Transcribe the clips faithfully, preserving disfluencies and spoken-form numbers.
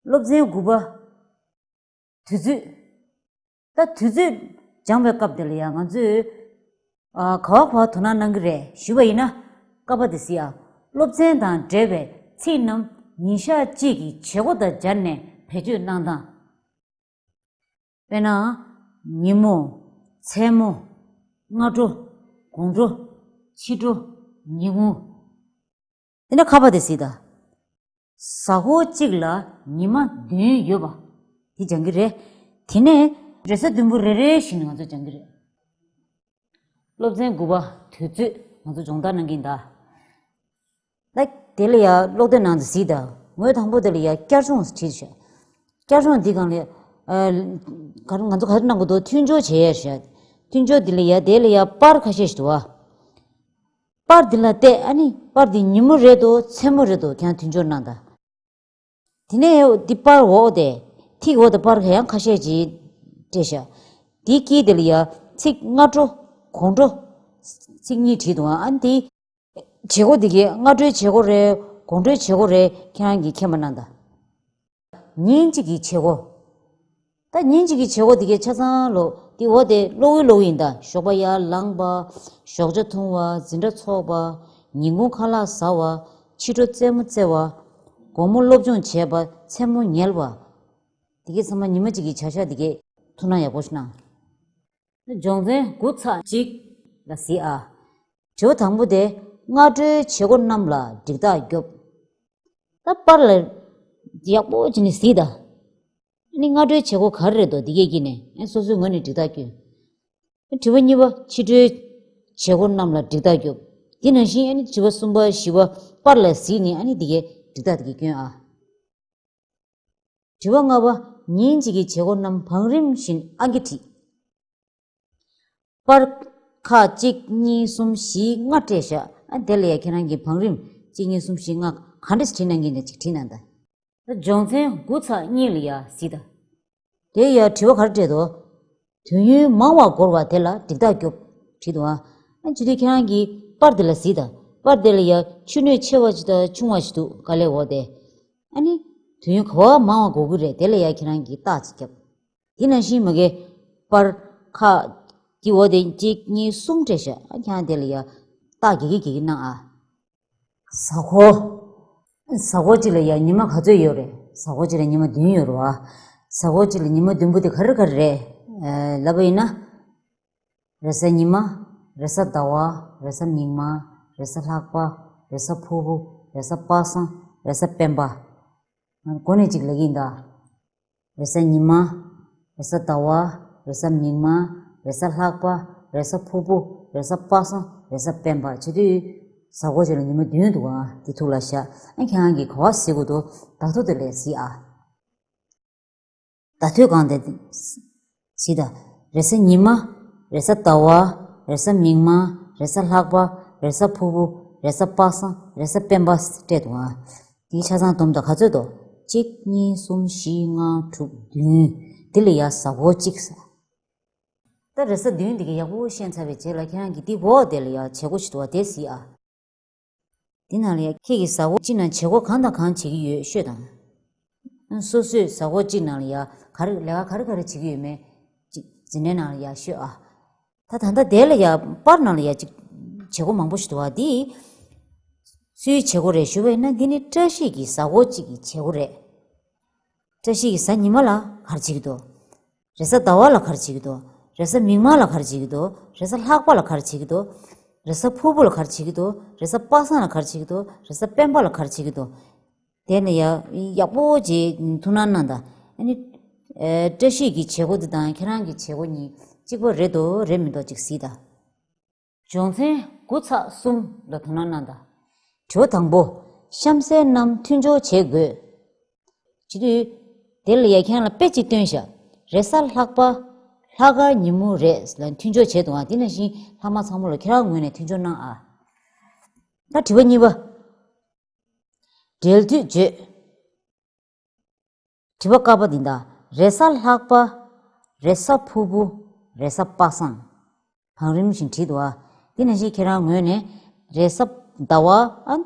སློབ་ཚན་དགུ་པ། དུས་ཚོད། ད་དུས་ཚོད་སྦྱང་བའི་སྐབས་དེ་ལ་ཡང་ང་ཚོས་ཨ་ག་བ་ག་བ་དོ་སྣང་གནང་གི་རེད་ཞུས་པ་ཡིན་ན། ཀ་པ་དེ་གཟིགས་ཨ། སློབ་ཚན་དང་འབྲེལ་བའི་ཚིག་རྣམས་ཉིན་ཞག་གཅིག་གི་བྱེད་སྒོ་དང་སྦྱར་ནས་བེད་སྤྱོད་གནང་སྟངས། དཔེར་ན། ཉིན་མོ། མཚན་མོ། སྔ་དྲོ། དགོང་དྲོ། ཕྱི་དྲོ། ཉིན་གུང་། དེ་ནས་ཁ་པ་དེ་གཟིགས་དང་། གཟའ་འཁོར་གཅིག་ལ་ཉི་མ་བདུན་ཡོད་པ། དེ་སྦྱང་གི་རེད། དེ་ནས་རེས་གཟའ་བདུན་པོ་རེ་རེ་བཞིན་ང་ཚོ་སྦྱང་གི་རེད། སློབ་ཚན་དགུ་པ་དུས་ཚོད་ང་ཚོ་སྦྱོང་བརྡར་གནང་གི་ཡིན་ད། ད་དེ་ལ་ཡ་ཀློག་འདོན་ནང་དུ་གཟིགས་དང་། ངོས་དང་པོ་དེ་ལ་ཡ་བསྐྱར་སྦྱོང་བྲིས་ཤག་བསྐྱར་སྦྱོང་འདི་སྒང་ལ་ཨ་ག་རེ་ང་ཚོ་ག་རེ་གནང་དགོས་འདུག་མཐུན་སྦྱོར་བྱེད་ཡས་ཤག་མཐུན་སྦྱོར་འདི་ལ་ཡ་དེ་ལ་ཡ་པར་ཁ་ཤས་ཤིག་འདུག་བ། པར་འདི་ལ་བལྟས། ཨ་ནི་པར་འདི་ཉིན་མོ་རེད་དོ་མཚན་མོ་རེད་དོ་ཁྱེད་རང་མཐུན་སྦྱོར་གནང་དང་། དེ་ནས་འདི་པར་འོག་དེ། ཐིག་འོག་དེ་པར་ཡང་ཁ་ཤས་ཅིག་སྤྲད་ཤག་འདི་དཀྱིལ་དེ་ལ་ཡ་ཚིག་སྔ་དྲོ། དགོང་དྲོ། ཚིག་གཉིས་བྲིས་འདུག་ཨ་ནི་འདི་བྱེད་སྒོ་འདི་གའི་སྔ་དྲོའི་བྱེད་སྒོ་རེད། དགོང་དྲོའི་བྱེད་སྒོ་རེད། ཁྱེད་རང་གིས་མཁྱེན་པ་གནང་དང་། ཉིན་གཅིག་གི་བྱེད་སྒོ། ད་ཉིན་གཅིག་གི་བྱེད་སྒོ་འདི་གའི་ཆ་ཚང་ལོ་འདི་འོག་དེ་ཀློག་ཡུལ་ཀློག་ཡིན་ད། ཞོགས་པ་ཡར་ལངས་པ། ཞོགས་ཇ་འཐུང་བ། འཛིན་གྲྭ་ཚོགས་པ། ཉིན་གུང་ཁ་ལག་ཟ་བ། ཕྱི་དྲོ་རྩེད་མོ་རྩེ་བ། དགོང་མོ་སློབ་སྦྱོང་བྱས་པ། མཚན་མོ་ཉལ་བ། འདི་གའི་ཚང་མ་ཉི་མ་གཅིག་གི་བྱ་གཞག་འདི་གའི་ཐུགས་སྣང་ཡག་པོ་ཞིག་གནང་། སྦྱོང་ཚན་དགུ་ཚེག་གཅིག་ལ་གཟིགས་ཨ། དྲི་བ་དང་པོ་དེ། སྔ་དྲོའི་བྱེད་སྒོ་རྣམས་ལ་འགྲིག་རྟགས་རྒྱོབ། ད་པར་ལ་ཡག་པོ་བྱས་ནས་གཟིགས་དང་། ཨ་ནི་སྔ་དྲོའི་བྱེད་སྒོ་ག་རེ་རེད་འདུག་འདི་གའི་དཀྱིལ་ནས་ཨ་སོ་སོའི་ངོས་ནས་འགྲིག་རྟགས་སྐྱོན། དྲི་བ་གཉིས་པ། ཕྱི་དྲོའི་བྱེད་སྒོ་རྣམས་ལ་འགྲིག་རྟགས་རྒྱོབ། འདི་ནང་བཞིན་ཨ་ནི་དྲི་བ་གསུམ་པ་བཞི་པ་པར་ལ་གཟིགས་ནས་ཨ་ནི་འདི་གའི་འགྲིག་རྟགས་འདི་གའི་སྐྱོན་ཨ། དྲི་བ་ལྔ་པ། ཉིན་གཅིག་གི་བྱེད་སྒོ་རྣམས་བང་རིམ་བཞིན་ཨང་ཀི་བྲིས། པར་ཁག་གཅིག་གཉིས་གསུམ་བཞི་ལྔ་སྤྲད་བཞག་ཨ་དེ་ལ་ཡ་ཁྱེད་རང་གིས་བང་རིམ་གཅིག་གཉིས་གསུམ་བཞི་ལྔ་ག་འདྲས་བྲིས་གནང་གི་ཡིན་ན་ཅིག་བྲིས་གནང་དང་། ད་སྦྱོང་ཚན་དགུ་ཚེག་གཉིས་ལ་ཡ་གཟིགས་དང་། དེ་ཡ་དྲི་བ་ག་རེ་སྤྲད་འདུག་དུས་ཡུན་མང་བ་འགོར་བ་དེ་ལ་འགྲིག་རྟགས་རྒྱོབ། བྲིས་འདུག་ཨ། ཨ་བྱེད་དུས་ཁྱེད་རང་གིས་པར་དེ་ལ་གཟིགས་དང་། པར་དེ་ལ་ཡ་ཆུ་སྣོད་ཆེ་བ་ཞིག་དང་ཆུང་བ་ཞིག་འདུག་ག་ལེ་འོ་དེ། ཨ་ནི། དུས་ཡུན་ག་བ་མང་བ་འགོར་གི་རེད། དེ་ལ་ཡ་ཁྱེད་རང་གིས་རྟགས་ཅིག་རྒྱབ། དེ་ནང་བཞིན་མ་གི་པར་ཁག་གི་འོ་དེ་གཅིག་གཉིས་གསུམ་སྤྲད་བཞག་ཨ་ཁྱེད་རང་དེ་ལ་ཡ་རྟགས་རྒྱག་གི་རྒྱག་གི་གནང་ཨ། གཟའ་འཁོར། གཟའ་འཁོར་གཅིག་ལ་ཡ་ཉི་མ་ག་ཚོད་ཡོད་རེད། གཟའ་འཁོར་གཅིག་ལ་ཉི་མ་བདུན་ཡོད་རེད་བ། གཟའ་འཁོར་གཅིག་ལ་ཉི་མ་བདུན་པོ་དེ་ག་རེ་ག་རེ་རེད། ཨ་ལབ་པ་ཡིན་ན། རེས་གཟའ་ཉི་མ། རེས་གཟའ་ཟླ་བ། རེས་གཟའ་མིག་དམར། རེས་གཟའ་ལྷག་པ། རེས་གཟའ་ཕུར་བུ། རེས་གཟའ་པ་སངས། རེས་གཟའ་སྤེན་པ། འགོ་ནས་གཅིག་ལབ་ཀྱི་ཡིན་ད། རེས་གཟའ་ཉི་མ། རེས་གཟའ་ཟླ་བ། རེས་གཟའ་མིག་དམར། རེས་གཟའ་ལྷག་པ། རེས་གཟའ་ཕུར་བུ། རེས་གཟའ་པ་སངས། རེས་གཟའ་སྤེན་པ་བྱེད་དུས། གཟའ་འཁོར་གཅིག་ལ་ཉི་མ་བདུན་འདུག་ཨ། དེ་ཐུགས་ལ་བཞག་ཨ་ཁྱེད་རང་གིས་ག་བ་གཟིགས་དགོས་འདུག་ད་ཐོ་དེ་ལ་གཟིགས་ཨ། ད་ཐོའི་སྒང་དེ་གཟིགས་དང་། རེས་གཟའ་ཉི་མ། རེས་གཟའ་ཟླ་བ། རེས་གཟའ་མིག་དམར། རེས་གཟའ་ལྷག་པ། རེས་གཟའ་ཕུར་བུ། རེས་གཟའ་པ་སངས། རེས་གཟའ་སྤེན་པ་སྤྲད་འདུག་ཨ། དེའི་ཆ་ཚང་བསྡོམས་དང་ག་ཚོད་འདུག་གཅིག་གཉིས་གསུམ་བཞི་ལྔ་དྲུག་བདུན། དེ་ལ་ཡ་གཟའ་འཁོར་གཅིག་ཟེར། ད་རེས་གཟའ་བདུན་འདི་ག་ཡག་པོ་ཤེས་ཚར་བའི་རྗེས་ལ་ཁྱེད་རང་གིས་འདི་འོག་དེ་ལ་ཡ་བྱེད་སྒོ་ཞིག་འདུག་བ་དེ་གཟིགས་ཨ། འདི་ནང་ལ་ཡ་ཁྱེད་ཀྱིས་གཟའ་འཁོར་གཅིག་ནང་བྱེད་སྒོ་གང་དང་གང་བྱེད་ཀྱི་ཡོད་ཤོད་དང་། སོ་སོས་གཟའ་འཁོར་གཅིག་ནང་ལ་ཡ་ག་རེ་ལས་ཀ་ག་རེ་ག་རེ་བྱེད་ཀྱི་ཡོད་མེད། ཅིག་འཛིན་གྲྭའི་ནང་ལ་ཡ་ཤོད་ཨ། ད་ད་ལྟ་དེ་ལ་ཡ་པར་ནང་ལ་ཡ་ཅིག་བྱེད་སྒོ་མང་པོ་ཞིག་འདུག་བ་འདི། སུའི་བྱེད་སྒོ་རེད་ཞུ་བ་ཡིན་ན་འདི་ནི་བཀྲ་ཤིས་ཀྱི་གཟའ་འཁོར་གཅིག་གི་བྱེད་སྒོ་རེད། བཀྲ་ཤིས་ཀྱི་གཟའ་ཉི་མ་ལ་ག་རེ་བྱེད་ཀྱི་འདུག་རེས་གཟའ་ཟླ་བ་ལ་ག་རེ་བྱེད་ཀྱི་འདུག་རེས་གཟའ་མིག་དམར་ལ་ག་རེ་བྱེད་ཀྱི་འདུག་རེས་གཟའ་ལྷག་པ་ལ་ག་རེ་བྱེད་ཀྱི་འདུག་རེས་གཟའ་ཕུར་བུ་ལ་ག་རེ་བྱེད་ཀྱི་འདུག་རེས་གཟའ་པ་སངས་ལ་ག་རེ་བྱེད་ཀྱི་འདུག་རེས་གཟའ་སྤེན་པ་ལ་ག་རེ་བྱེད་ཀྱི་འདུག་དེ་ནས་ཡ་ཡག་པོ་བྱས་ཐུགས་སྣང་གནང་དང་། ཨ་ནི། ཨེ་བཀྲ་ཤིས་ཀྱི་བྱེད་སྒོ་འདི་དང་ཁྱེད་རང་གི་བྱེད་སྒོ་གཉིས་གཅིག་པ་རེད་འདུག་རེད་མི་འདུག་ཅིག་གཟིགས་དང་། སྦྱོང་ཚན་དགུ་ཚེག་གསུམ་ལ་དོ་སྣང་གནང་དང་། དྲི་བ་དང་པོ། གཤམ་གསལ་རྣམས་མཐུན་སྦྱོར་བྱེད་དགོས། བྱེད་དུས། དེ་ལ་ཡ་ཁྱེད་རང་ལ་དཔེ་གཅིག་སྟོན་ཤག་རེས་གཟའ་ལྷག་པ། ལྷག་དཀར་ཉིན་མོ་རེད་ལ་མཐུན་སྦྱོར་བྱེད་དང་། དེ་ནང་བཞིན་ལྷག་མ་ཚང་མ་ལ་ཁྱེད་རང་ངོས་ནས་མཐུན་སྦྱོར་གནང་ཨ། ད་དྲི་བ་གཉིས་པ། འབྲེལ་མཐུད་བརྗོད། དྲི་བ་ཀ་པ་འདི་འདྲ། རེས་གཟའ་ལྷག་པ། རེས་གཟའ་ཕུར་བུ། རེས་གཟའ་པ་སངས། བང་རིམ་བཞིན་བྲིས་འདུག་ཨ། འདི་ནང་བཞིན་ཁྱེད་རང་ངོས་ནས་རེས་གཟའ་ཟླ་བ་ཨ།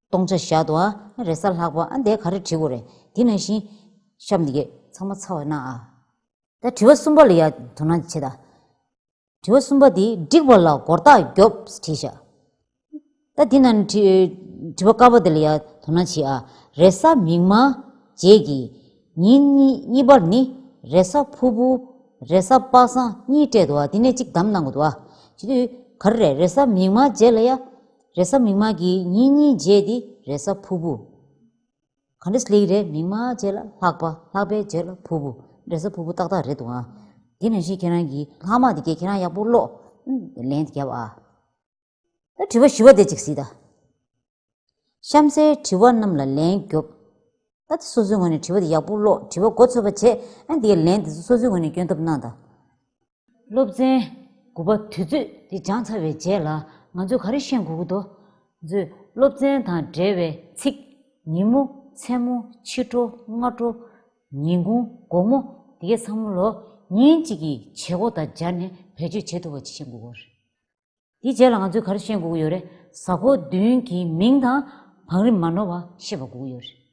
སྟོང་ཆ་བཞག་འདུག་ཨ། རེས་གཟའ་ལྷག་པ་ཨ་འདི་ག་རེ་བྲིས་དགོས་རེད། འདི་ནང་བཞིན་ གཤམ་འདི་གས་ཚང་མ་ཚར་བ་ན་ཨ། ད་དྲི་བ་གསུམ་པ་ལ་ཡ་དོ་སྣང་བྱེད་ད། དྲི་བ་གསུམ་པ་འདི་བསྒྲིགས་པ་ལ་སྒོར་རྟགས་རྒྱོབ་བྲིས་ཤག་ད་འདི་ནང་དྲི་དྲི་བ་ཀ་པ་འདི་ལ་ཡ་དོ་སྣང་བྱེད་ཨ། རེས་གཟའ་མིག་དམར་རྗེས་ཀྱི་ཉིན་གཉིས་གཉིས་པར་ནི་རེས་གཟའ་ཕུར་བུ། རེས་གཟའ་པ་སངས་གཉིས་སྤྲད་འདུག་ཨ། འདི་ནས་གཅིག་བདམས་གནང་དགོས་འདུག་ཨ། བྱེད་དུས་ག་རེ་རེད། རེས་གཟའ་མིག་དམར་རྗེས་ལ་ཡ། རེས་གཟའ་མིག་དམར་གྱི་ཉིན་གཉིས་རྗེས་འདི་རེས་གཟའ་ཕུར་བུ། ག་འདྲས་ལེགས་རེད། མིག་དམར་རྗེས་ལ་ལྷག་པ། ལྷག་པའི་རྗེས་ལ་ཕུར་བུ། རེས་གཟའ་ཕུར་བུ་ཏག་ཏག་རེད་འདུག་ཨ། འདི་ནང་བཞིན་ཁྱེད་རང་གི་ལྷག་མ་འདི་གས་ཁྱེད་རང་ཡག་པོ་ཀློག་ཨུམ། ལན་རྒྱབ་ཨ། ད་དྲི་བ་བཞི་པ་དེ་གཅིག་གཟིགས་ད། གཤམ་གསལ་དྲི་བ་རྣམས་ལ་ལན་རྒྱོབ། ད་ལྟ་སོ་སོའི་ངོས་ནས་དྲི་བ་དེ་ཡག་པོ་ཀློག་དྲི་བ་མགོ་ཚོས་པ་བྱས། ཨ་འདིའི་ལན་དེ་ཚོ་སོ་སོའི་ངོས་ནས་སྐྱོན་ཐབས་གནང་དང་། སློབ་ཚན་དགུ་པ་དུས་ཚོད་དེ་སྦྱངས་ཚར་བའི་རྗེས་ལ་ང་ཚོས་ག་རེ་ཤེས་དགོས་ཀྱི་འདུག་ང་ཚོས་སློབ་ཚན་དང་འབྲེལ་བའི་ཚིག་ཉིན་མོ། མཚན་མོ། ཕྱི་དྲོ། སྔ་དྲོ། ཉིན་གུང་། དགོང་མོ། དེ་གས་ཚང་མ་ལོ་ཉིན་གཅིག་གི་བྱེད་སྒོ་དང་སྦྱར་ནས་བེད་སྤྱོད་བྱེད་ཐུབ་པ་ཅིག་ཤེས་དགོས་ཀྱི་རེད། དེའི་རྗེས་ལ་ང་ཚོས་ག་རེ་ཤེས་དགོས་ཀྱི་ཡོད་རེད། གཟའ་འཁོར་བདུན་གྱི་མིང་དང་བང་རིམ་མ་ནོར་བ་ཤེས་པ་དགོས་ཀྱི་ཡོད་རེད།